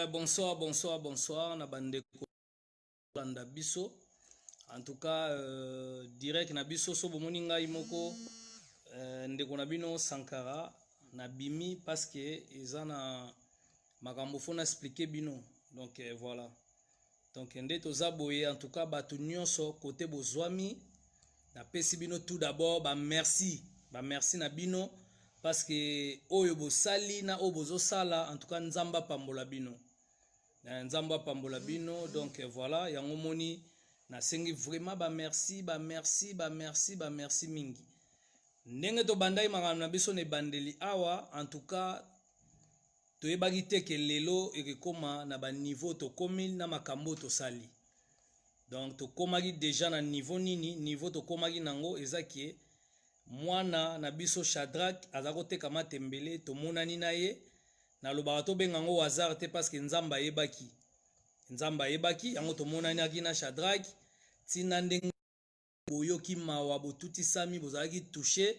Bonsoir, bonsoir, bonsoir na bandeko landa biso. En tout cas, direct na biso so bomoni ngai moko ndeko na bino Sankara na bimi parce que eza na makambo faut na expliquer bino. Donc voilà. Donc nde toza boye, en tout cas bato nyonso kote bozwami, napesi bino tout d'abord ba merci, ba merci na bino parce que oyo bosali na oyo bozosala, en tout cas Nzambe apambola bino. Nzambe apambola bino. Donc voilà, yango moni nasengi vraiment ba merci, ba merci, ba merci, ba merci mingi. Ndenge tobandaki makambo na biso na ebandeli awa, en tout cas toyebaki te ke lelo ekekoma na baniveau tokomi na makambo tosali. Donc tokomaki déjà na niveau nini? Niveau tokomaki nango eza ke mwana na biso Shadrack aza koteka matembele, tomonani na ye. Nalobaka tobenga yango hasard te parce que Nzambe ayebaki, Nzambe ayebaki yango. Tomonaniaki na Shadrack, ntina ndenge boyoki mawa, botutisami, bozalaki touché,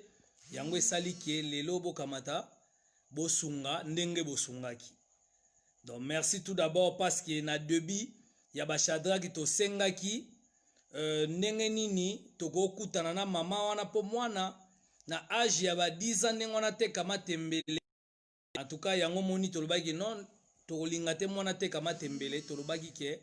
yango esali ke lelo bokamata bosunga ndenge bosungaki. Donc merci tout d'abord parce que na début ya baShadrack tosengaki ndenge nini tokokutana na mama wana mpo mwana na age ya ba 10 ans ndenge wana teka matembele. En tout cas yango moni tolobaki non, tokolinga te mwana teka matembele. Tolobaki ke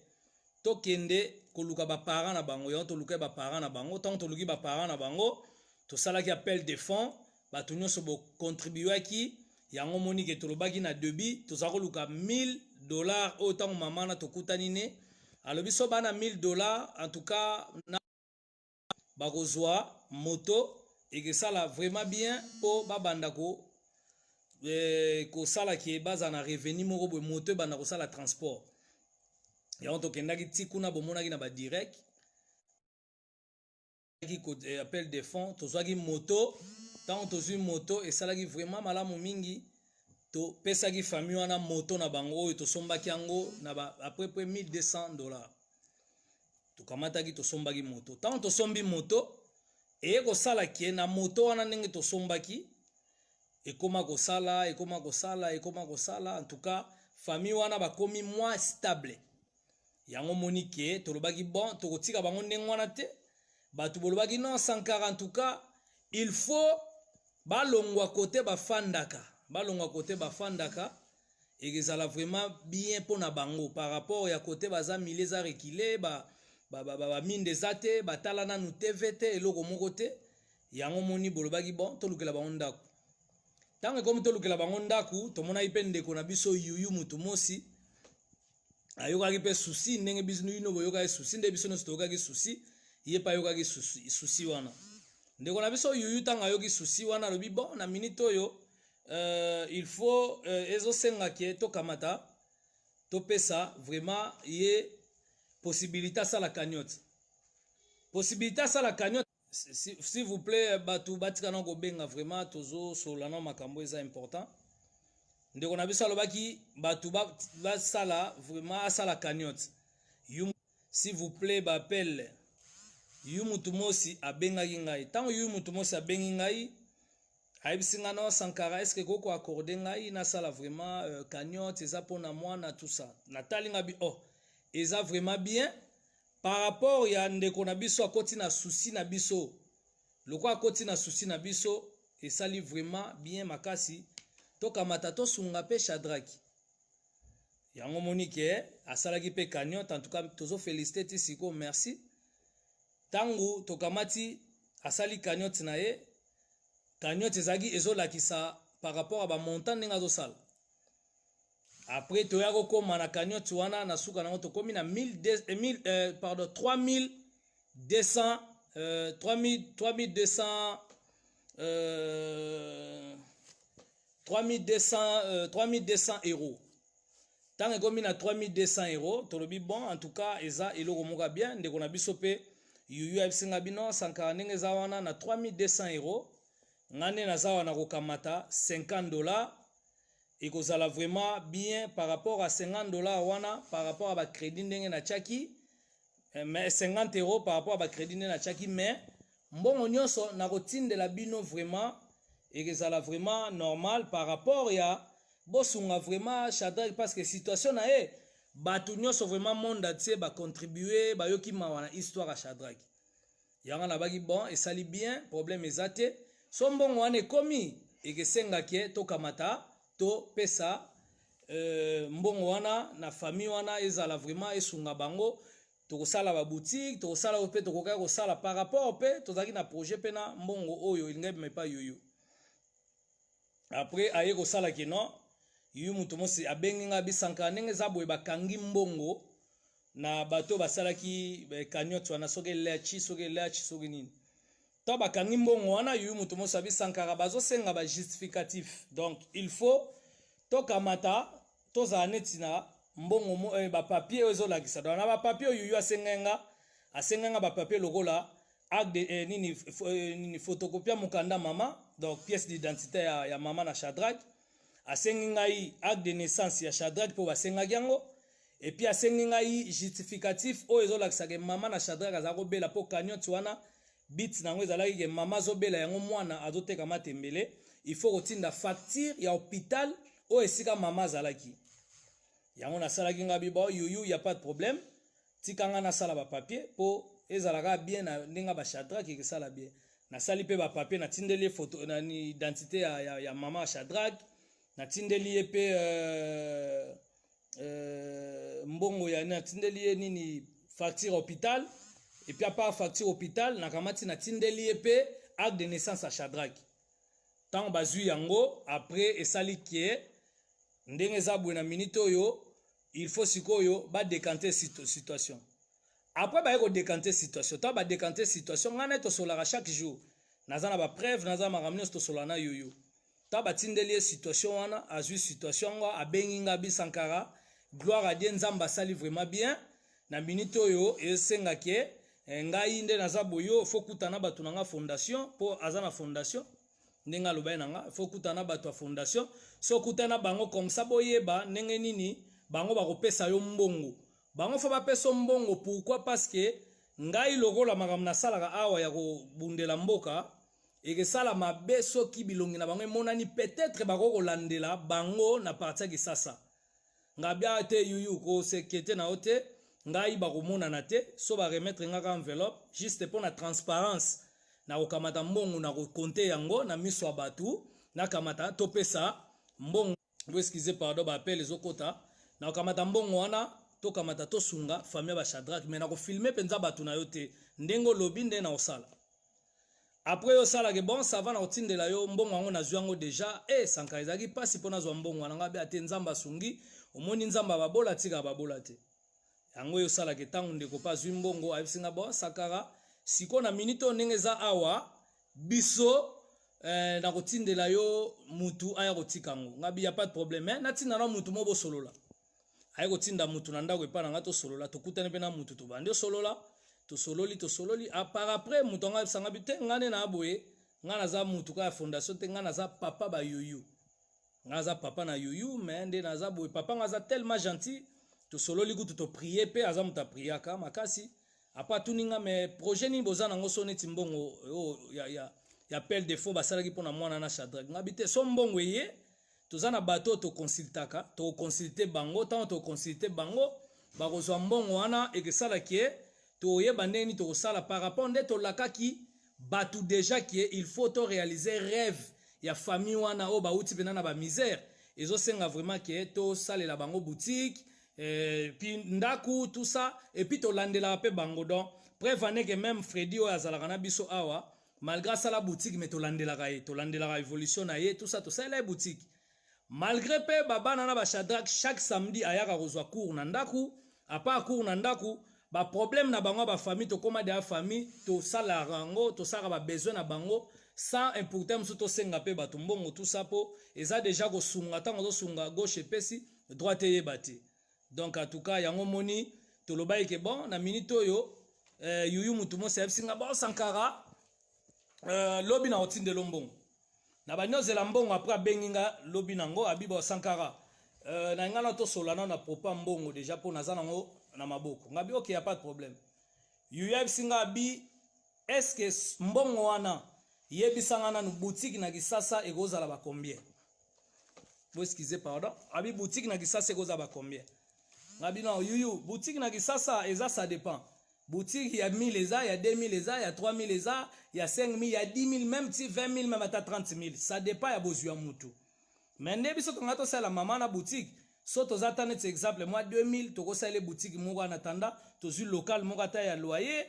tokende koluka baparent na bango. Yango toluka baparent na bango. Ntango toluki baparent na bango, tosalaki appel de fonds, bato nyonso bocontribuaki. Yango moni ke tolobaki na début toza koluka 1000 $ oyo. Ntango mama na tokutani ne alobi so bana 1000 $, en tout cas na bakozwa moto, ekesala vraiment bien mpo babanda kosala ke baza na revenu moko boye, moto ebanda kosala transport. Yango tokendaki ti kuna, bomonaki na badirect appel de fonds, tozwaki moto. Ntango tozwi moto, esalaki vraiment malamu mingi. Topesaki famille wana moto na bango oyo tosombaki yango na ba à peu près 1200 $. Tokamataki, tosombaki moto. Ntango tosombi moto, eye kosala ke na moto wana ndenge tosombaki, ekóma kosala, ekóma kosala, ekóma kosala. En tout cas famille wana bakomi mwa stable. Yango moni ke tolobaki bon, tokotika bango ndenge wana te. Bato bolobaki non, Sankara, en tout cas il faut balongwa kote bafandaka, balongwa kote bafandaka, ekozala vraiment bien mpona bango par rapport ya kote baza milieu eza reculé, baminda eza te, batala nanu TV te, eloko moko te. Yango moni bolobaki bon, tolukela bango ndako. Ntango ekomi tolukela bango ndako, tomonaki mpe ndeko na biso Yuyu mutu mosi ayokaki mpe souci ndenge biso bino boyokaki souci, nde biso nyonso toyokaki souci, ye mpe ayokaki souci wana. Ndeko na biso Yuyu, ntango ayoki souci wana, alobi bon, na minute oyo il faut ezosenga ke tokamata, topesa vraiment ye possibilité asala cagnotte, possibilité asala cagnotte. S'il vous plaît, bato batika na kobenga, vraiment tozosolola na makambo eza important. Ndeko na biso alobaki bato basala vraiment asala cagnotte. S'il vous plaît, baappel. Yu mutu mosi abengaki ngai. Ntango yu mutu mosi abengi ngai, ayebisi ngai no, Sankara, est-ce koko accorder ngai nasala vraiment cagnotte, eza mpona mwana, tout ça. Natali ngai bi oh, eza vraiment bien par rapport ya ndeko na biso akoti na souci na biso. Lokwa akoti na souci na biso, esali vraiment bien makasi. Tokamata, tosunga mpe Shadraki. Yango moni ke asalaki mpe cagnotte. En tout cas tozoféliciter ti sikoyo, merci. Ntango tokamati, asali cagnotte na ye, cagnotte ezalaki ezolakisa par rapport ya bamontant ndenge azosala. Après toya kokóma na cagnotte wana, na suka nango tokómi na 1000, pardon, 3200, 3000, 3200, 3200, 3200 euros. Ntango ekomi na 3200 euros, tolobi bon, en tout cas eza eloko moko ya bien. Ndeko na biso mpe Yuyu ayebisi nga bino, Sankara, ndenge eza wana na 3200 euros, nga nde naza wana kokamata 50 $, ekozala vraiment bien par rapport à 50 $ wana, par rapport à bacrédit ndenge natiaki, mais 50 euros par rapport à bacrédit ndenge natiaki, mais mbongo nyonso nakotindela bino, vraiment ekozala vraiment normal par rapport ya Bosunga vraiment Shadrack parce que situation na ye bato nyonso vraiment monde entier bacontribue, bayoki mawa na histoire ya Shadrack. Yango nabaki bon, esali bien, problème eza te. So mbongo wana ekomi, ekesengaki tokamata topesa mbongo wana na famille wana, ezala vraiment esunga bango. Tokosala baboutique, tokosala oyo mpe tokokaki kosala par rapport mpe tozalaki na projet mpe na mbongo oyo elingai bima epai yoyo. Après aye kosala ke non, yu moto mosi abengi nga bisanka ndenge eza boye, bakangi mbongo na bato basalaki cagnotte wana, soki elechi, soki elechi, soki nini to bakangi mbongo wana. Yu moto mosi abisankaka bazosenga bajustificatif, donc il faut tokamata, tozala neti na mbongo, bapapier oyo ezolakisa. Donc na bapapier oyo yuyu asengai nga bapapier lokola acte nini, photocopie ya mokanda mama, donc pièce d'identité ya mama na Shadrack. Asengi ngai acte de naissance ya Shadrack mpo basengaki yango. Et puis asengi ngai justificatif oyo ezolakisaka mama na Shadrack aza kobela, mpo cagnotte wana but na yango ezalaki ke mama azobela, yango mwana azoteka matembele, il faut kotinda facture ya hôpital oyo esika mama azalaki. Yango nasalaki nga biba yuyu, ya pas de problème, tika nga nasala bapapier mpo ezalaka bien na ndenge baShadrak ekesala bien. Nasali mpe bapapier, natindeli ye photo na identité ya mama ya Shadrak, natindeli ye mpe mbongo ya, natindeli ye nini, facture hôpital. Et puis à part facture hôpital, nakamati natindeli ye mpe acte de naissance ya Shadrak. Ntango bazwi yango, après esali ke ndenge eza boye na minute oyo, il faut sikoyo badécanter situation. Après baye kodécanter situation, ntango badécanter situation, ngai naye tosolaka chaque jour, naza na bapreuve, naza na makambo nyonso, tosola na yoyo. Ntango batindeli ye situation wana, azwi situation yango, abengi nga bisankara, gloire à Dieu, Nzambe asali vraiment bien. Na minute oyo esengaki ngai nde naza boyo, faut kutana bato na nga fondation, mpo aza na fondation. Ndenge alobai na nga, faut kutana bato ya fondation. So okutana bango comme ça, boyeba ndenge nini bango bakopesa yo mbongo. Bango faut bapesa mbongo. Pourquoi? Parce que ngai lokola makambo nasalaka awa ya kobundela mboka, ekesala mabe soki bilongi na bango emonani, peut-être bakoki kolandela bango na parti ya Kisasa. Ngabi te, yuyu, kosekete na yo te, ngai bakomonana te. So baremettre nga ka enveloppe, juste mpo na transparence, nakokamata mbongo, na kokonte yango na miso ya bato, nakamata topesa mbongo. Bo excuse, pardon, baappel ezokota. Nakokamata mbongo wana, tokamata tosunga famille ya baShadrak, mais nakofilmer mpenza bato na yo te. Ndenge olobi nde na kosala. Après yo osalaka bon, ça va, na kotindela yo mbongo yango, nazwi yango déjà. E Sankara, ezalaki mpasi mpo nazwa mbongo wana. Nga be ate Nzambe asungi, omoni Nzambe ababola, tika babola te. Yango oyo osalaka ntango ndeko mpe azwi mbongo, ayebisi nga bon, Sankara, sikoyo na minute oyo ndenge eza awa, biso na kotindela yo mutu aya kotika yango. Nga bi ya pas de problème, eh? Natinda na mutu mo bosolola. Aye kotinda mutu na ndako epai na nga, tosolola, tokutani mpe na mutu, tobandi osolola, tosololi, tosololi. Par après mutu yango ayebisanga bi te, nga nde na boye, nga naza mutu kaka ya fondation te, nga naza papa bayuyu, nga naza papa na yuyu, mais nde naza boye, papa nga aza tellement gentil. Tosololi kutu, toprie mpe, aza moto apriaka makasi. Apa atuni nga, mais projet nini boza nango so neti mbongo oyo ya appel de fonds basalaki mpona mwana na Shadrack? Nga bi te, so mbongo eye, toza na bato oyo toconsultaka, tokoconsulte bango. Ntango tokoconsulte bango, bakozwa mbongo wana, ekesalaki ye, toyeba ndenge nini tokosala par rapport nde tolakaki bato déjà ke il faut toréaliser rêve ya famille wana oyo bauti mpena na bamisère. Ezosenga vraiment ke tosalela bango boutique, puis ndaku, tout ça, et puis tolandelaka mpe bango. Donc preuve ane ke même Fredi oyo azalaka na biso awa, malgré asala boutique, mais tolandelaka ye, tolandelaka évolution na ye, tout ça. Tosalela ye boutique, malgré mpe babana na baShadrak, chaque samedi ayaka kozwa cours na ndako. À part cours na ndako, baproblème na bango ya bafamille, tokóma deya famille, tosalaka yango, tosalaka babesoin na bango sans important mosusu tosenga mpe bato mbongo, tout ça, mpo eza déjà kosunga. Ntango ozosunga, gauche epesi, droite eyeba te. Donc en tout cas, yango moni tolobaki ke bon, na minute oyo yuyu mutu mosi ayebisi nga bon, Sankara, lobi na otindela mbongo na bandi ozela mbongo. Après abengi nga lobi nango, abi bo Sankara, na ngai na tosola nano na propos mbongo déjà, mpo naza nango na maboko. Nga bi ok, ya pas de problème. Yuyu ayebisi nga abi, est-ce mbongo wana, yebisanga nanu, boutique na Kisasa ekozala ba combien? Bo excuse, pardon. Abi boutique na Kisasa ekozala ba combien? Ngabi non, yuyu, boutique na Kisasa eza, ça dépend. Boutique ya 1000 eza, ya 2000 eza, ya 3000 eza, ya 5000, ya 10 000, même ti 20 000, même ata 30 000. Ça dépend ya bozwi ya mutu. Mais nde biso tonga tosala mama na boutique, so toza ata neti exemple mwa 2000, tokosalela boutique moko en attendant tozwi local moko ata ya loyer,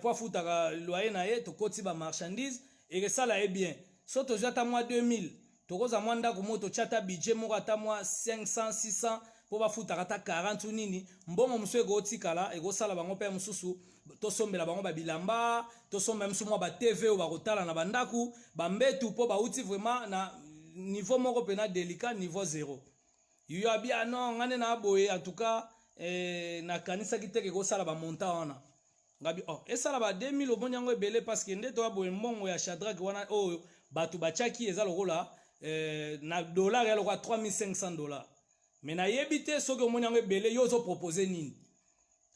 po afutaka loyer na ye, tokoti bamarchandise, ekesala ye bien. So tozwi ata mwa 2000, tokozwa mwa ndako moko, totya ata budget moko ata mwa 500, 600, mpo bafutaka ata 40 nini, mbongo mosusu ekotikala, ekosala bango mpe mosusu tosombela bango babilamba, tosombela mosusu mwa batv oyo bakotala na bandako, bambetu, mpo bauti vraiment na niveau moko mpena délicat, niveau zéro. Yo abi: "Ah non, nga nde na boye, en tout cas nakanisaki te ke kosala bamontant wana." Ngabi: "Oh, esala ba 2000, omoni yango ebele?" Parce que nde toya boye, mbongo ya Shadrack wana oyo bato batiaki eza lokola na dollar ya lokola 3500 dollars. Mais nayebi te soki omoni yango ebele, yo ozopropose nini?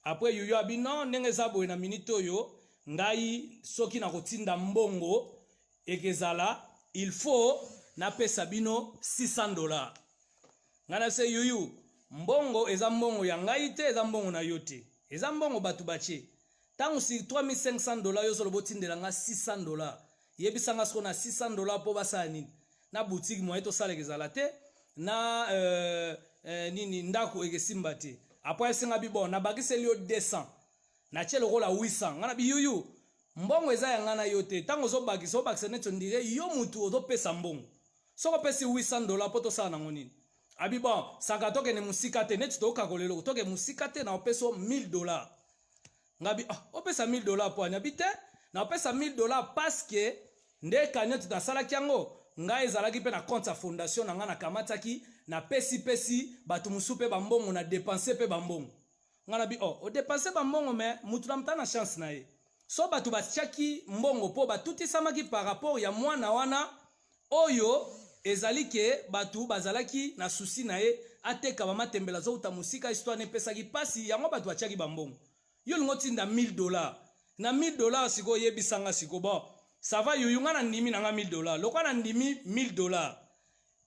Après yuyo abi: "Non, ndenge eza boye, na minute oyo ngai soki nakotinda mbongo ekezala, il faut napesa bino 600 dollars." Ngai na se: "Yuyu, mbongo eza mbongo ya ngai te, eza mbongo na yo te, eza mbongo bato batie. Ntango si 3500 dollars, yo solo botindela nga 600 dollars, yebisanga soko na 600 dollars mpo basala nini na boutique? Moye tosalaka ezala te na nini, ndako ekesimba te." Après esenga bi: "Bon, nabakiseli yo 200, natie lokola 800." Ngai na bi: "Yuyu, mbongo eza ya ngai na yo te. Ntango ozobakisa, obakisa neti on dirait yo mutu ozopesa mbongo. Soki opesi 800 dollars, mpo tosala nango nini?" Abi: "Bon, saka tokende mosika te, neti tokakola eloko, tokende mosika te, na opesa 1000 dollars." Ngabi: "Ah, opesa 1000 dollars po ani?" Abi: "Te, na opesa 1000 dollars parce que nde cagnotte nasalaki yango, ngai ezalaki mpe na compte ya fondation na ngai, nakamataki, napesipesi bato mosusu mpe bambongo, na dépense mpe bambongo." Ngai nabi: "Oh, odépense bambongo, mais mutu na mutu na chance na ye. So bato batiaki mbongo mpo batutisamaki par rapport ya mwana wana oyo ezali ke bato bazalaki na souci na ye, ateka bamatembela, azouta mosika, histoire epesaki mpasi, yango bato batiaki bambongo. Yo olingi otinda 1000 dollars na 1000 dollars, sikoyo oyebisanga siko." "Bon, ça va, yuyu, nga na ndimi na nga 1000 dollars. Lokwa na ndimi 1000 dollars,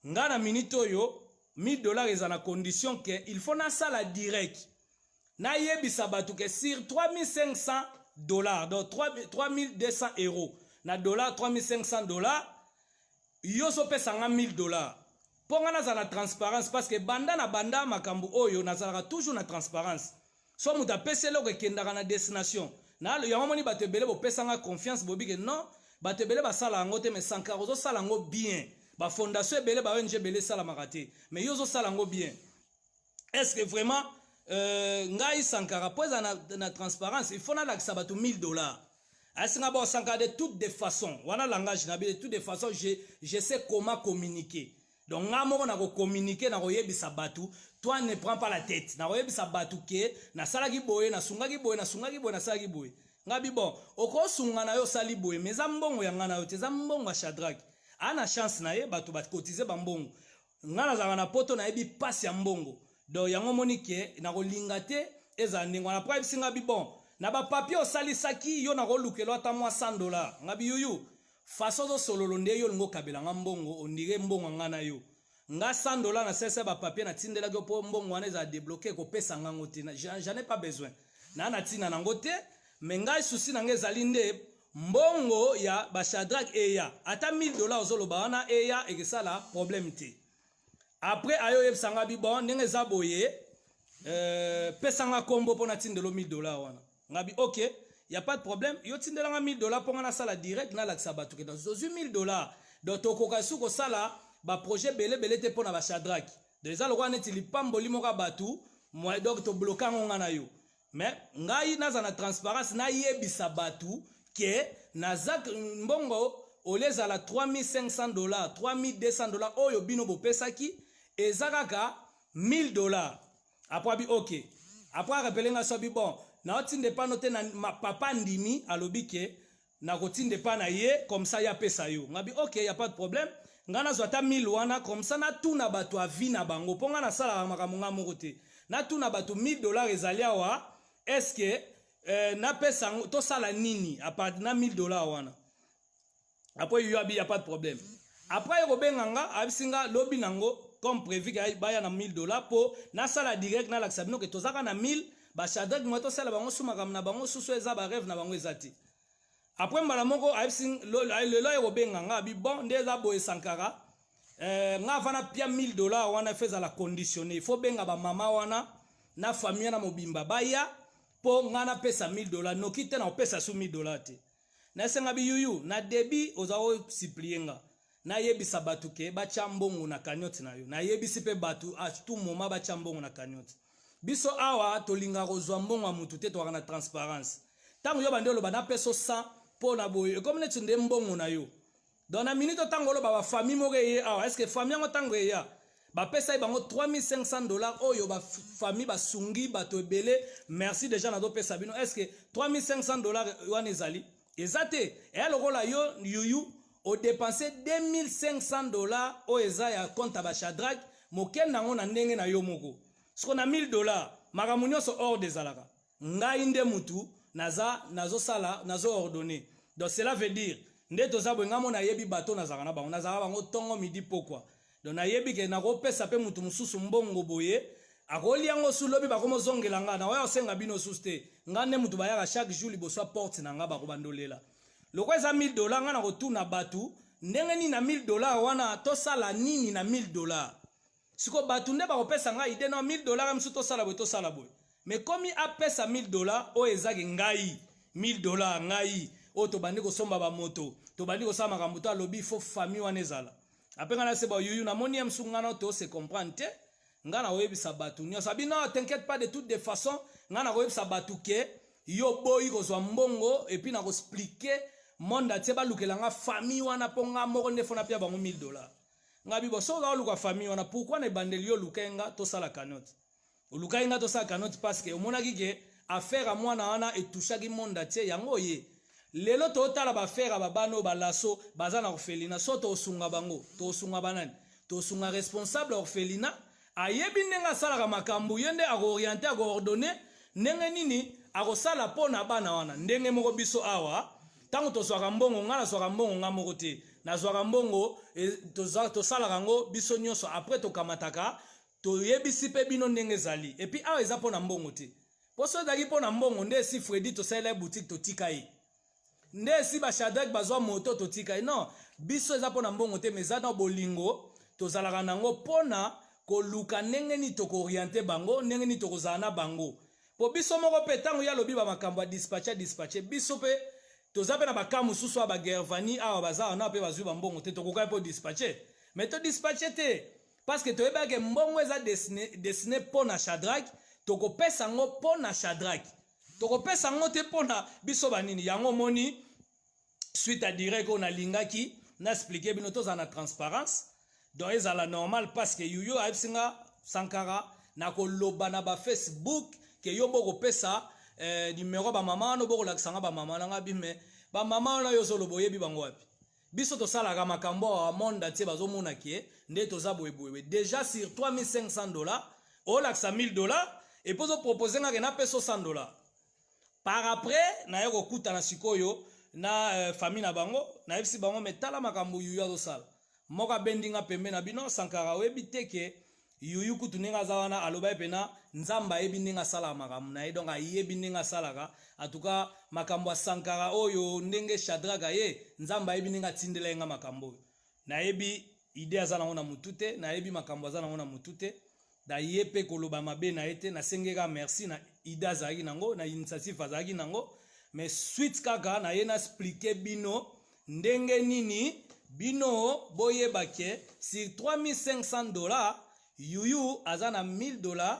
nga na minute oyo 1000 dollars eza na condition ke il faut nasala direct, nayebisa bato ke sur 3500 dollars, donc 3200 euros na dollar, 3500 dollars, yo ozopesa nga 1000 dollars, mpo nga nazala na transparence, parce que banda na banda makambo oyo, nazalaka toujours na transparence. So moto apesi eloko, ekendaka na destination na yango. Moni bato ebele bopesanga confiance, bobike non, bato ebele basala yango te, mais Sankara ozosala yango bien. Bafondation ebele, ba ONG ebele esalamaka te, mais yo ozosala yango bien. Est ce que vraiment ngai Sankara, mpo eza na transparence, il faut nalakisa bato 1000 dollars?" Asinga: "Bon, Sankara, de toutes des façons, wana langage na bi, de toutes des façons, je sais comment communiquer. Donc nga moko nakocommuniquer, nakoyebisa bato. Toi, ne prends pas la tête, nakoyebisa bato ke nasalaki boye, nasungaki boye, nasungaki boye, nasalaki boye." Nga bi: "Bon, okosunga na yo, osali boye, mais eza mbongo ya nga na yo te, eza mbongo ya Shadrack. Aa na chance na ye, bato bakotize bambongo. Nga nazalaka na Poto, nayebi pasi ya mbongo. Donc yango moni ke nakolinga te ezala ndenge wana." Po ayebisi nga bi: "Bon, na bapapier osalisaki, yo nakolukela ata mwa 100 dollar." Nga bi: "Yuyu, façon ozosololo nde yo olingi okabela nga mbongo, on dirait mbongo nga na yo. Nga 100 dollar nasalisa bapapier, natindelaki yo mpo mbongo wana ezala débloqué, kopesa ngango te. J'en ai pas besoin, naa na ntina nango te. Mais ngai souci na ngai ezali nde mbongo ya bashadrak eya, ata 1000 dollar ozoloba wana eya, ekesala problème te." Après ayo oyebisanga bi: "Bon, ndenge eza boye, pesanga nkombo mpo natindelo 1000 dollar wana." Nga bi: "Ok, y a pas de problème, yo tindelanga 1000 dollar mpo nga nasala direct, nalakisa bato ke tozwi 1000 dollar. Donc tokoka su kosala baprojet ebelebele te mpo na bashadrak. Donc eza lokola neti lipamboli moko ya bato, donc tobloka yango nga na yo. Mais ngai naza na transparence, nayebisa bato ke naza mbongo olie ezala 3500 dollars, 3200 dollars oyo bino bopesaki, eza kaka 1000 dollars." Après abi: "Ok." Après arappeler nga so abi: "Bon, naotinda epano te na papa ndimi, alobi ke nakotinda epa na ye, comme ça ye apesa yo." Ngabi: "Ok, y a pas de problème. Nga nazwa ata 1000 wana, comme ça natuna bato avis na bango, mpo nga nasalaka makambo nga moko te. Natuna bato 1000 dollars ezali awa, est-ce napesa yango, tosala nini à part na 1000 dollars wana?" Après yo abi: "Y a pas de problème." Après ye kobenga nga, ayebisi nga lobi nango. Comme prévu ke baya na 1000 $ mpo nasala direct, nalakisa bino ke tozaka na 1000. Bashadrak mwa tosala bango su makambo na bango susu, eza barêve na bango eza te. Après, mbala moko ayebisi lelo aye kobenga nga, abi: "Bon, nde eza boye, Sankara, nga avana pia 1000 $ wana, faut ezala conditionné, faut benga bamama wana na famille wana mobimba baya mpo nga napesa 1000 $. Noki te, na kopesa su 1000 $ te." Nasenga biyuyu na début, oza kosupplier nga nayebisa bato ke batya mbongo na cagnotte na yo. Nayebisi mpe bato à tout moment batya mbongo na cagnotte. Biso awa tolingaka kozwa mbongo ya mutu te, tokaka na transparence. Ntango yo bandi oloba napesa 100 mpo na boye, ekomi neti nde mbongo na yo. Donc na minute ntango oloba bafamille moko eye awa, est-ce famille yango ntango eya bapesa ye bango 3500 $ oyo bafamille basungi bato ebele? Merci déjà nazopesa bino. Est-ce 3500 $ wana ezali eza te? Eya lokola yo yuyu odépenser 2500 $ oyo eza ya compte ya Bashadrak, mokende yango na ndenge na yo moko. Siko na 1000 $, makambo nyonso ordre ezalaka. Ngai nde mutu naza nazosala, nazo-ordonner. Donc cela veut dire nde toza boye, ngai mo nayebi bato nazalaka na bango, nazalaka bango ntongo, midi, pokwa. Donc nayebi ke nakopesa mpe mutu mosusu mbongo boye, akolia yango su, lobi bakomozongela nga na oya kosenga bino susu te. Nga nde mutu bayaka chaque jour liboso ya porte na nga, bakobandolela lokwa eza 1000 $. Nga na kotuna bato ndenge nini na 1000 $ wana, tosala nini na 1000 $? Siko bato nde bakopesa ngai idée na 1000 $ mosusu, tosala boye, tosala boye. Mais komi apesa 1000 $ oyo ezaki ngai 1000 $ ngai oyo tobandi kosomba bamoto, tobandi kosala makambo to alobi faut famille wana ezala. Ape ngai nase bayuyu, namoni ye mosusu, ngai na tose comprendre te. Ngai nakoyebisa bato nyonso, abi: "Non, t'inquiète pas, de toutes des façons ngai nakoyebisa bato ke yo boyi kozwa mbongo et puis nakoexpliquer monde atie balukela nga famille wana mpo nga moko nde faut napia bango 1000 $." Nga bibo soki oza oluka famille wana, pourquoi na ebandeli yo olukai nga tosala cagnotte? Olukai nga tosala cagnotte parce que omonaki ke affaire ya mwana wana etouchaki monde atie yango. Ye lelo totala baaffaire ya babana oyo balaso baza na orphelinat, so tosunga bango, tosunga banani? Tosunga responsable ya orphelinat, ayebi ndenge asalaka makambo, ye nde akoorienter, akoordonner ndenge nini akosala mpo na bana wana. Ndenge moko biso awa, ntango tozwaka mbongo, ngai nazwaka mbongo nga moko te, nazwaka mbongo tosalaka yango biso nyonso. Après tokamataka, toyebisi mpe bino ndenge ezali. Et puis awa eza mpo na mbongo te, mpo so ezalaki mpo na mbongo nde esi Fredi tosalela ye boutique, totika ye, nde esi Bashadrak bazwa moto, totika ye. Non, biso eza mpo na mbongo te, mais eza na bolingo tozalaka nango mpo na koluka ndenge nini tokoorienter bango, ndenge nini tokozala na bango. Mpo biso moko mpe, ntango ye alobi bamakambo ya dispatche, ya dispatche, biso mpe toza mpe na baka mosusu ya bagervani awa baza wana mpe bazwi bambongo te, tokokaki mpo dispatche, mais todispatche te parce que toyebaki mbongo eza destiné mpo na Shadrak, tokopesa yango mpo na Shadrak, tokopesa yango te mpo na biso banini. Yango omoni suite ya direct oyo nalingaki naexpliquer bino, tozala na transparence. Donc ezala normal parce que yuyo ayebisi nga: "Sankara, nakoloba na bafacebook ke yo bokopesa numéro bamama wana, bokolakisa nga bamama na nga." Bime bamama wana yo ozoloba, oyebi bango wapi? Biso tosalaka makambo awa, monde atie bazomona ke nde toza boyeboye. Déjà sur 3500 $, olakisa 1000 $, et puis ozopropose nga ke napesa 100 $. Par après naye kokutana sikoyo na famille na bango, nayebisi bango: "Me tala makambo yuyu azosala." Moko abendi nga pembe na bino: "Sankara, oyebi te ke yuyu kutu ndenge aza wana, aloba ye mpena Nzambe ayebi ndenge asalaka makambo na ye." Donc ayebi ndenge asalaka. En tout cas makambo ya Sankara oyo, ndenge Shadraka ye, Nzambe ayebi ndenge atindela ye nga makambo oyo. Nayebi idée aza nango na mutu te, nayebi makambo aza nango na mutu te, naye mpe koloba mabe na ye te. Nasengi kaka merci na idée azalaki nango, na initiative azalaki nango. Mais suite kaka naye naexpliquer bino ndenge nini bino boyeba ke sur 3500 $, yuyu aza na 1000 $.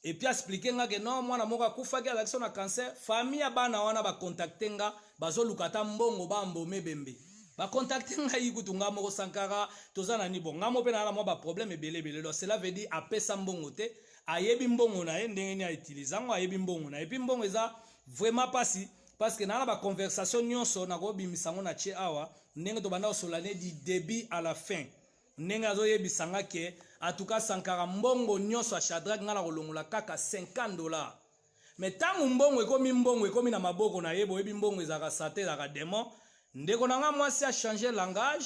Et puis expliquer nga ke non, mwana moko akufaki, azalaki so na cancer. Famille ya bana wana bacontacter nga, bazoluka ata mbongo bambome ebembe. Bacontacter ngai kutu nga moko: "Sankara, toza na ni bon." Nga mo mpe naa na mwa baproblème ebele ebele. Donc cela veut dire apesa mbongo te, ayebi mbongo na ye ndenge nini autiliser yango, ayebi mbongo na ye. Puis mbongo eza vraiment mpasi parce que naa na baconversation nyonso nakobimisa yango na tie awa, ndenge tobanda kosola ne du début à la fin, ndenge azoyebisa nga ke atuka Sankara, mbongo nyonso ya Shadrak, nga na kolongola kaka 50 $. Mais ntango mbongo ekomi na maboko na ye, boyebi mbongo ezalaka sate, ezalaka démon. Ndeko na nga mwasi achanger langage.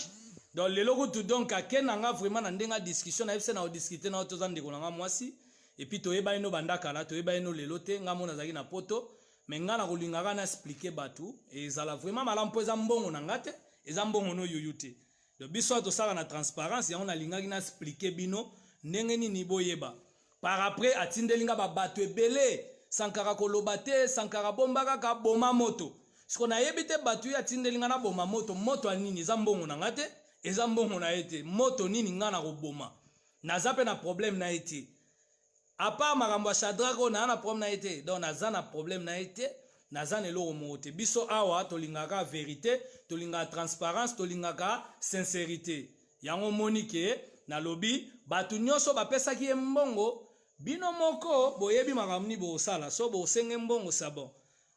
Donc lelo kutu, donc ake na nga vraiment na ndenge ya discussion, nayebi se na odiscute na yo, toza ndeko na nga mwasi, et puis toyebani no banda kala, toyebani no lelo te. Nga mo nazalaki na Poto, mais nga na kolingaka na expliquer bato, ezala vraiment malamu, mpo eza mbongo na nga te, eza mbongo no Yuyu te. Donc biso awa tosalaka na transparence. Yango nalingaki na expliquer bino ndenge nini boyeba. Par après atindeli nga babato ebele: "Sankara, koloba te. Sankara, bomba kaka, boma moto." Siko nayebi te, bato ye atindeli nga naboma moto, moto ya nini? Eza mbongo na nga te, eza mbongo na ye te. Moto nini nga na koboma? Naza mpe na problème na ye te, à part makambo ya Shadrak oyo. Naza na problème na ye te, donc naza na problème na ye te, naza na eloko moko te. Biso awa tolingaka vérité, tolingaka transparence, tolingaka sincérité. Yango moni ke nalobi, bato nyonso bapesaki ye mbongo, bino moko boyebi makambo nini bosala. So bosenge mbongo sabon,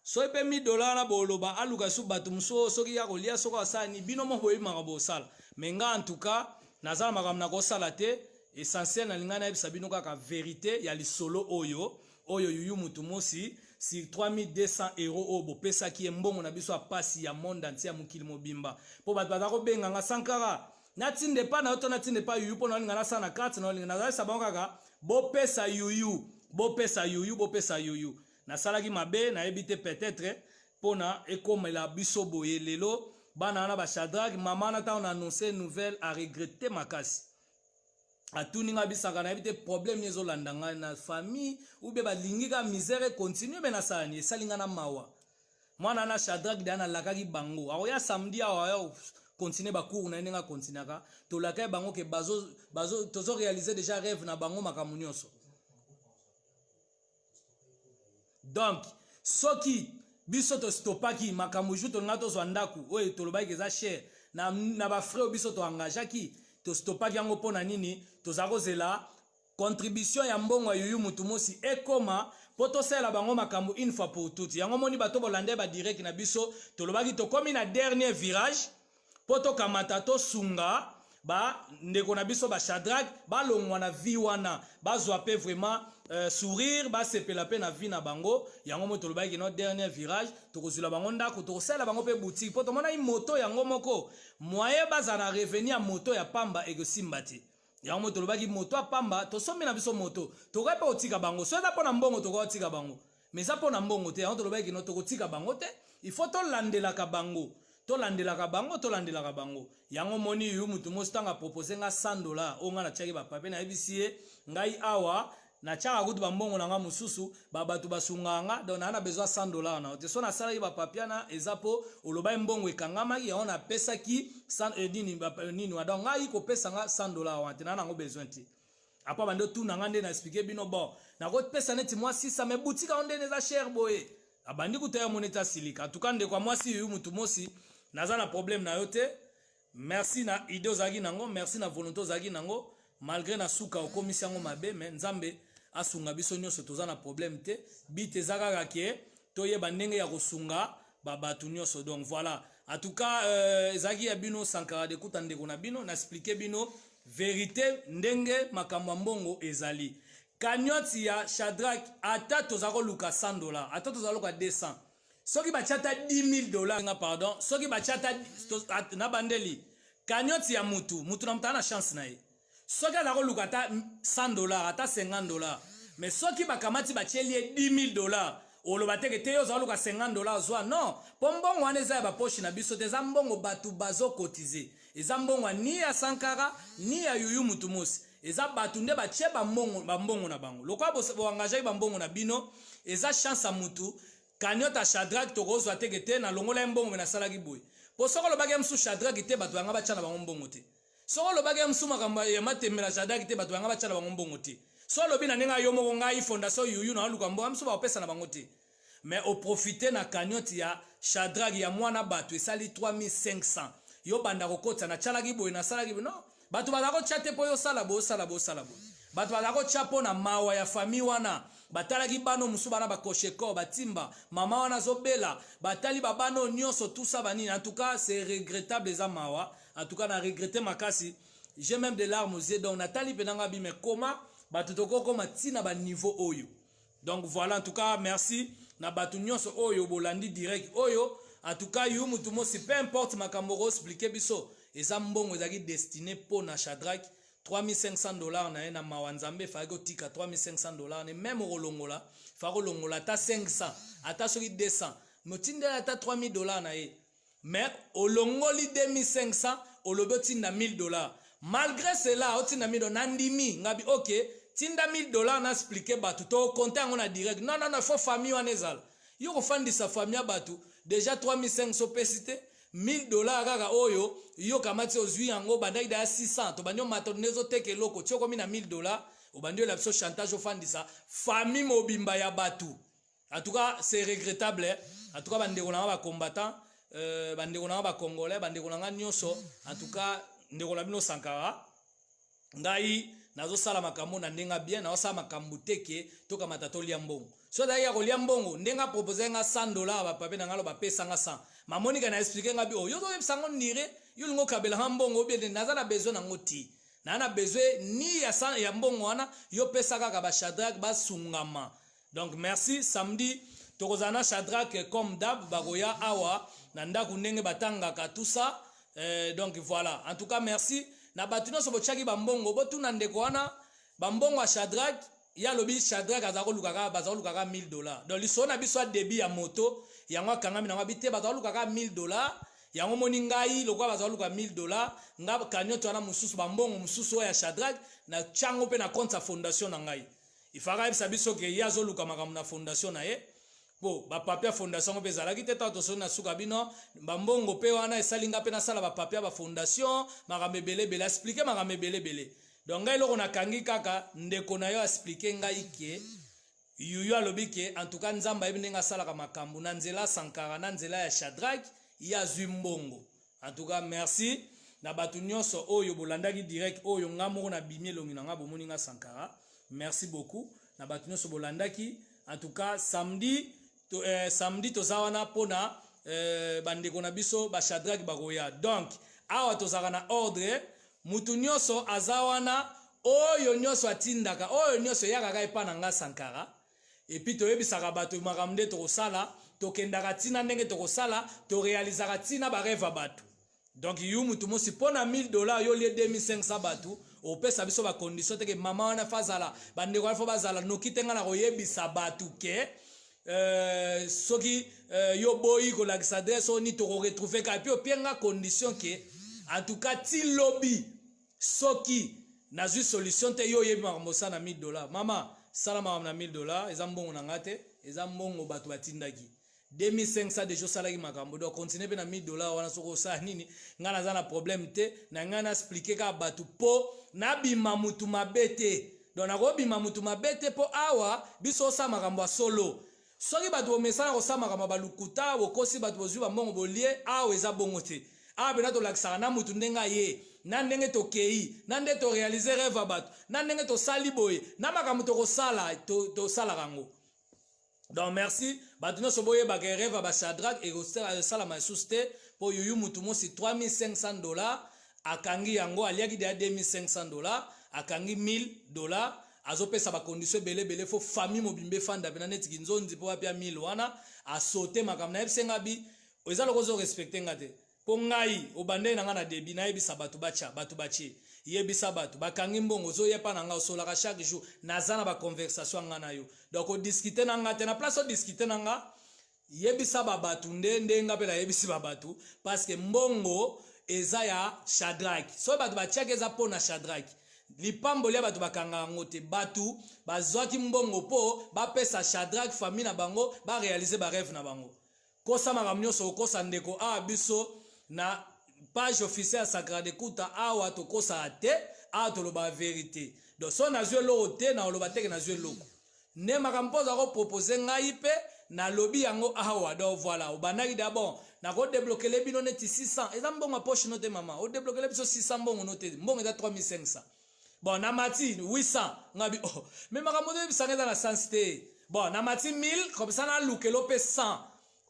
soki mpe 1000 dollar na boloba aluka su bato mosusu, soki ya kolia, soki asala nini, bino moko boyebi makambo bosala. Mais nga, en tout cas, naza na makambo na kosala te. Essentiel, nalingai nayebisa bino kaka vérité ya lisolo oyo Yuyu Mutu Mosi sur 3200 euro oyo bopesaki ye, mbongo na biso ya pasi ya monde entier, ya mokili mobimba. Mpo bato baza kobenga nga: "Sankara, natinde epa na yo to natinde epa Yuyu?" Mpo naolinga nasala na carte, naolinga nazalisa bango kaka: "Bopesa Yuyu, bopesa Yuyu, bopesa Yuyu." Nasalaki mabe, nayebi te, peut-être mpona ekomela biso boye lelo. Bana wana baShadrak, mama wana, ntango na annonce nouvelle, aregretter makasi. Atuni nga bisaka, nayebi te problème nini ezolanda ngai na famille, ube balingi ka misère econtinue. Mpe nasala nini? Esali ngai na mawa. Mwana na Shadrak deya, nalakaki bango akoya samedi awa, aya continue bacours na ye ndenge akontinuaka. Tolakaki bango ke tozoréaliser déjà rêve na bango, makambo nyonso. Donc soki biso tostopaki makambo jour tolinga tozwa ndako oyo tolobaki eza cher na bafrais oyo biso toengageaki, tostopaki yango mpo na nini? Toza kozela contribution ya mbongo ya Yuyu Mutu Mosi ekoma mpo tosalela bango makambo une fois pour toutes. Yango moni bato bolanda badirect na biso, tolobaki tokómi na dernier virage mpo tokamata, tosunga bandeko na biso baShadrak, balongwa na vie wana, bazwa mpe vraiment sourire, basepela mpe na vie na bango. Yango mo tolobaki no dernier virage, tokozwila bango ndako, tokosalela bango mpe boutique, mpo tomonaki moto yango moko moyen bazala na revenu ya moto ya pamba ekosimba te. Yango mo tolobaki moto ya pamba, tosombi na biso moto, tokoki mpe kotika bango. So eza mpo na mbongo, tokoki kotika bango, mais eza mpo na mbongo te. Yango tolobaki no tokotika bango te, il faut tolandelaka bango, tolandelaka bango, tolandelaka bango. Yango moni yu mutu mosi, ntango apropose nga 100 dollar oyo nga natiaki bapapier, nayebisi ye: "Ngai awa natiaka kutu bambongo na nga mosusu, babato basungaka nga, donc naa na besoin 100 dollar na yo te." So nasalaki bapapier na eza mpo olobaki mbongo ekangamaki, yango napesaki nini nini. Donc ngai kopesa nga 100 dollar wana te, naa nango besoin te. Apa bande otuna nga nde na expliquer bino. Bon, nakopesa neti mwa 600, mais boutique yango ndenge eza cher boye, abandi kuta ya moni ete asilika. En tout cas, ndeko ya mwasi Yuyu Mutu Mosi, naza na problème na yo te. Merci na idée ozalaki nango, merci na volonté ozalaki nango, malgré na suka okomisi yango mabe. Mais Nzambe asunga biso nyonso, toza na problème te. Bite eza kaka ke toyeba ndenge ya kosunga babato nyonso. Donc voilà, en tout cas, ezalaki ya bino Sankara de Kuta, ndeko na bino. Na expliquer bino vérité ndenge makambo ya mbongo ezali. Cagnotte ya Shadrak, ata toza koluka 100 dollar, ata toza koluka 200, soki batia ata 10 000 dollars nga, pardon, soki batia ata na bandeli cagnotte ya mutu, mutu na mutu aza na chance na ye. Soki aza koluka ata 100 dollar, ata 50 dollar, mais soki bakamati, batieli ye 10 000 dollars, oloba teke te yo oza koluka 50 dollar, zwa. Non, mpo mbongo wana eza ya bapoche na biso te, eza mbongo bato bazokotize. Eza mbongo ni ya Sankara ni ya Yuyu Mutu Mosi, eza bato nde batie bambongo na bango. Lokola boengageaki bambongo na bino, eza chance ya mutu. Cagnotte ya Shadrak tokozwa teke te nalongola ye mbongo, me nasalaki boye mpo soki olobaki ye mosusu Shadrak te, bato yanga batya na bango mbongo te. Soki olobaki ye mosusu makambo ya matembela Shadrak te, bato yanga batya na bango mbongo te. So olobi na ndenge yo moko: "Ngai fondation Yuyu na aluka mbongo", mosusu bakopesa na bango te. Mais oprofite na cagnotte ya Shadrak ya mwana bato, esali 3500, yo banda kokotisa: "Natyalaki boye, nasalaki boye." Non, bato baza kotya te mpo yosala boye, osala boye, osala boye. Bato baza kotya mpo na mawa ya famille wana. Batalaki bano mosusu, bana bakosheko batimba, mama wana azobela, batali babana oyo nyonso tusa banini. En tout cas, c'est regrettable, eza mawa. En tout cas, na regrette makasi, j'ai même des larmes aux yeux. Donc natali mpenza nga bi, mais koma bato tokokoma ntina baniveau oyo? Donc voilà, en tout cas, merci na bato nyonso oyo bolandi direct oyo. En tout cas, yu mutu mosi, peu importe makambo okoexpliquer biso, Eza mbongo ezalaki destiné mpo na Shadrack 3500 $ na ye. Na mawa Nzambe, efalaki otika 3500 $ ne. Même okolongola, faka kolongola ata 500, ata soki 200, mais otindela ata 3000 $ na ye. Mais olongoli 2500, olobi otinda 1000 $. Malgré cela, otinda 1000 $, nandimi ngabi ok, tinda 1000 $. Na expliquer bato, tokonte yango na direct. Non, non, non, faut famille wana ezala yo kofandisa famille ya bato. Déjà 3500 opesi te, 1000 $ kaka oyo yo kamati, ozwi yango. Bandaki daya 600, tobandi omata nde ezoteka eloko ti okomi na 1000 $. Obandi oyela biso chantage, ofandisa famille mobimba ya bato. En tout cas, c'est regrettable, eh? En tout cas, bandeko na nga bacombattant, bandeko na nga bacongolais, bandeko na nga nyonso, en tout cas, ndeko na bino Sankara, ngai nazosala makambo na ndenge bien. Nazosala makambo te ke tokamata tolia mbongo. So ezalaki ya kolia mbongo, ndenge apropose nga 100 $, bapapier na nga lo bapesa nga 100. Mamonika na expliquer nga bi oyo yo ozoyebisa ngo ndire yo olingi okabelanga mbongo obie. Naza na besoin nango ti naa na besoin ni ya, ya mbongo wana. Yo pesa kaka bashadrak basungama. Donc merci. Samedi tokozala na Shadrak comme d'hab, bakoya awa na ndako ndenge batangaka, tout ça. Donc voilà, en tout cas, merci na bato nyonso botiaki bambongo. Botuna ndeko wana bambongo ya Shadrak. Ye alobi Shadrak aza kolukaka, baza kolukaka 1000 $. Donc lisolo na biso ya début ya moto yango akangami nango, abi te, baza kolukaka 1000 $. Yango moni ngai lokola baza koluka 1000 $, nga cagnotte wana mosusu, bambongo mosusu oyo ya Shadrak, na tiango mpe na compte ya fondation na ngai. Ifaka ayebisa biso ke ye azoluka makambo na fondation na ye, po bapapier ya fondation ngo mpe ezalaki te. Ntango tosoli na suka bino, bambongo mpe wana esali nga mpe nasala bapapier ya bafondation, makambo ebele ebele, expliquer makambo ebele ebele. Donc ngai eloko nakangi kaka, ndeko na yo expliquer ngai ke Yuyu alobi ke en tout cas, Nzambe ayebi ndenge asalaka makambo na nzela Sankara, na nzela ya Shadrak, ye azwi mbongo. En tout cas, merci na bato nyonso oyo bolandaki direct oyo. Nga moko nabimi elongi na nga, bomoni nga Sankara. Merci beaucoup na bato nyonso bolandaki. En tout cas, samedi samedi toza wana mpona bandeko na biso bashadrak bakoya. Donc awa tozalaka na ordre, mutu nyonso aza wana, oyo nyonso atindaka, oyo nyonso eyakaka epa na nga Sankara. Et puis toyebisaka bato makambo nde tokosala, tokendaka ntina ndenge tokosala, torealizaka ntina barêve ya bato. Donc yu mutu mosi mpo na 1000 $, yo lie 2500 bato, opesa biso bacondition teke mama wana fa azala, bandeko wana fo bazala noki te. Nga na koyebisa bato ke soki yo boyi kolakisa adresse oyo ni tokoretrouve kaka. Et puis opie nga condition ke en tout cas ti lobi, soki nazwi solution te, yo oyebi makambo osala na 1000 $. Mama, sala makambo na 1000 $. Eza mbongo na nga te, eza mbongo bato batindaki. 2500 déjà osalaki makambo, donc continue mpe na 1000 $ wana. Soki osala nini, ngai naza na problème te. Na ngai na expliquer kaka bato mpo nabima mutu mabe te. Donc nakobima mutu mabe te, mpo awa biso osala makambo ya solo. Soki bato bomesana kosala makambo ya balukuta, bokosi bato, bozwi bambongo, bolie, awa eza bongo te. Awa mpena tolakisaka na mutu ndenge aye, na ndenge tokei, na nde toréaliser rêve ya bato, na ndenge tosali boye, na makambo tokosala, tosalaka yango. Donc merci bato nyonso. Boyebaka rêve ya bashadrak ekosalama lisusu te, mpo Yuyu mutu mosi 3500 $ akangi yango, aliaki deya 2500 $, akangi 1000 $, azopesa bacondition ebele ebele. Fo famille mobimba efanda mpena neti kinzonzi mpo bapia 1000 wana. Asote makambo nayebise nga bi eza loko ozorespecte nga te, mpo ngai obandeli na nga na début, nayebisa bato batya, bato batie, yebisa bato bakangi mbongo, ozoyepa na nga, osolaka chaque jour, naza na baconversation nga na yo. Donc odiscute na nga te na place, odiscute na nga, yebisa babato nde nde nga mpe nayebisi babato, parce que mbongo eza ya Shadrak. Soki bato batiaki, eza mpo na Shadrak. Lipamboli ya bato bakanga yango te. Bato bazwaki mbongo mpo bapesa Shadrak, famille na bango baréaliser barêve na bango. Kosa makambo nyonso okosa ndeko awa, biso na page officielle ya Sacra de Kuta awa tokosaka te, awa toloba vérité. Donc so nazwi eloko te, na oloba teke nazwi eloko nde makambo mpo oza kopropose ngai mpe nalobi yango awa. Donc voilà, obandaki d'abord nakodébloquer bino neti 600, eza mbongo ya poche no te. Mama, odébloquer biso 600, mbongo no te, mbongo eza 3500. Bon, namati 800, ngabi oh, mais makambo ozoyebisanga eza na sens te. Bon, namati 1000, comme ça nalukelo mpe 100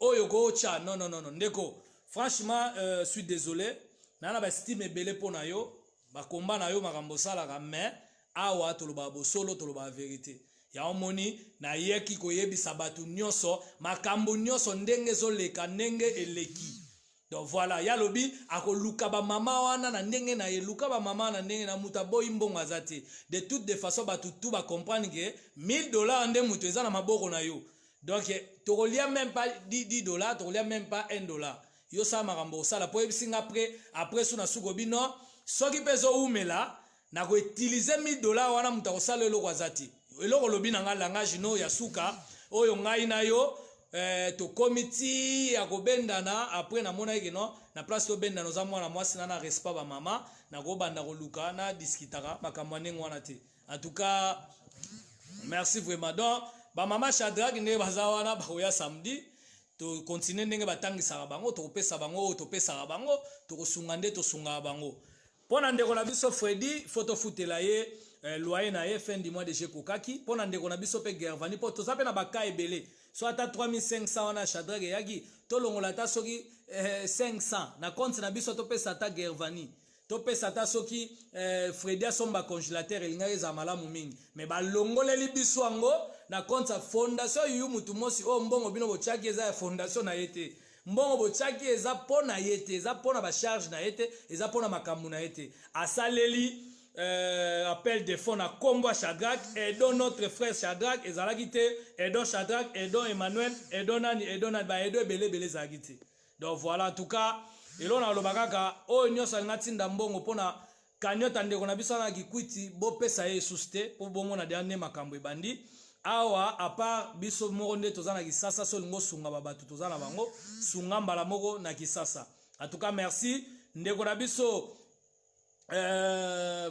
oyo kootya. Non, non, non, non, ndeko, franchement, suis désolé, naa na baestime ebele mpo na yo, bakomba na yo, makambo osalaka, mais awa tolobaka bosolo, tolobaka vérité. Yango moni nayeki koyebisa bato nyonso makambo nyonso ndenge ezoleka, ndenge eleki. Donc voilà, ya lobi akoluka ba mama wana na ndenge na ye, luka ba mama na ndenge na mutu aboyi mbongo aza te. De toute de façon bato tout ba comprendre que 1000 $ nde mutu eza na maboko na yo. Donc tokolia même pas 10 $, tokolia même pas 1 $. Yo sala makambo osala po oyebisi nga après su na suki bino soki mpe ezowumela na koutiliser 1000 $ wana, moto akosala eloko aza te. Eloko olobi na nga, langage no ya suka oyo ngai na yo tokomi ti ya kobendana. Après namonaki ke no na place tobendana, oza mwana mwasi na respect bamama, nakobanda koluka na diskitaka makambo ya ndenge wana te. En tout cas, merci vraiment. Donc bamama Shadrack ndenge baza wana, bakoya samedi, tokontinue ndenge batangisaka bango, tokopesa bango oyo topesaka bango, tokosunga nde tosungaka bango. Mpo na ndeko na biso Fredi, fo tofutela ye loyer na ye fin du mois déjà ekokaki. Mpo na ndeko na biso mpe Gervani, mpo toza mpe na baka ebele, so ata 3500 wana Shadrack eyaki, tolongola ata soki 500 na compte na biso, topesa ata Gervani, topesa ata soki Fredi asomba congélateur, elingaki ezala malamu mingi. Me balongoleli biso yango na compte ya fondation Yuyu Mutu Mosi. Oyo mbongo bino botiaki eza ya fondation na ye te, mbongo botiaki eza mpo na ye te, eza mpo na bacharge na ye te, eza mpo na makambo na ye te. Asaleli appel de fonds na nkombo ya Shadrack, aidons notre frère Shadrack ezalaki te, aidons Shadrack, aidons Emmanuel, aidons nani, aidons nani, baaidons ebele ebele ezalaki te. Donc voilà, en tout cas eloko na koloba kaka, oyo nyonso alinga ntinda mbongo mpona kaniota ndeko na biso wana Kikwiti, bopesa ye esusu te, mpo bomona deya nde makambo ebandi awa. À part biso moko nde toza na Kisasa, so olingi osunga babato toza na bango, sunga mbala moko na Kisasa. En tout cas, merci ndeko na biso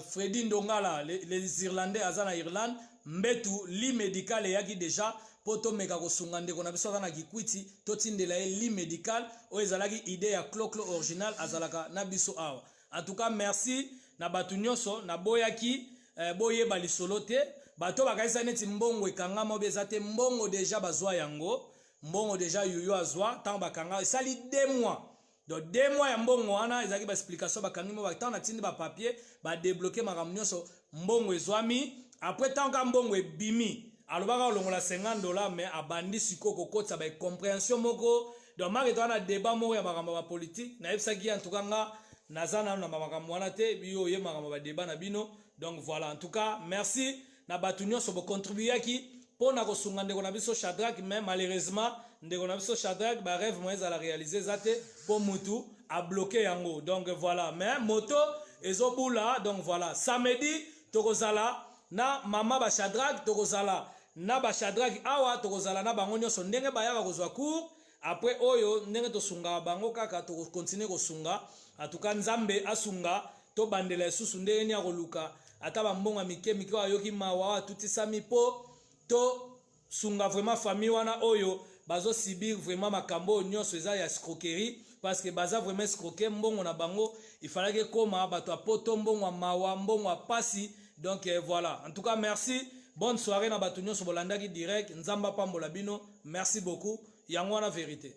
Fredi Ndongala, les Irlandais, aza na Irlande. Mbetu lit médical eyaki déjà mpo tomeka kosunga ndeko na biso aza na Kikwiti, totindela ye lit médical oyo ezalaki idée ya Cloclo Original, azalaka na biso awa. En tout cas, merci na bato nyonso. Naboyaki boyeba lisolo te, bato bakanisa neti mbongo ekangama obi eza te. Mbongo déjà bazwa yango, mbongo déjà Yuyu azwa ntango bakanga, esali 2 mois. Donc 2 mois ya mbongo wana ezalaki baexplication, bakangi mo ntango natindi bapapier, badébloquer makambo nyonso, mbongo ezwami. Après ntango ka mbongo ebimi, alobaka kolongola 50 $, mais abandi sikoyo kokotisa baincompréhension moko. Donc make toza na débat moko ya makambo ya bapolitique, nayebisaki ye en tout cas nga naza nano na makambo wana te, biyo oye makambo ya badébat na bino. Donc voilà, en tout cas merci na bato nyonso bocontribuaki mpo na kosunga ndeko na biso Shadrack. Mais malheureusement ndeko na biso Shadrack, barêve mo ezala réalisé eza te, mpo mutu abloquer yango. Donc voilà, mais moto ezobula. Donc voilà, samedi tokozala na mama baShadrak, tokozala na baShadrak awa, tokozala na bango nyonso ndenge bayaka kozwa cours. Après oyo ndenge tosungaka bango kaka, tokokontinue kosunga. En tout cas Nzambe asunga, tobandela lisusu ndenge nini ya koluka ata bambongo ya mike mike oyo ayoki mawa oyo atutisami mpo tosunga vraiment famille wana oyo bazosubir vraiment makambo oyo nyonso eza ya escroquerie, parce que baza vraiment escroqué. Mbongo na bango ifalaki ekóma bato ya poto, mbongo ya mawa, mbongo ya pasi. Donc voilà, en tout cas merci, bonne soirée na bato nyonso bolandaki direct. Nzambe apambola bino, merci beaucoup. Yango wana vérité.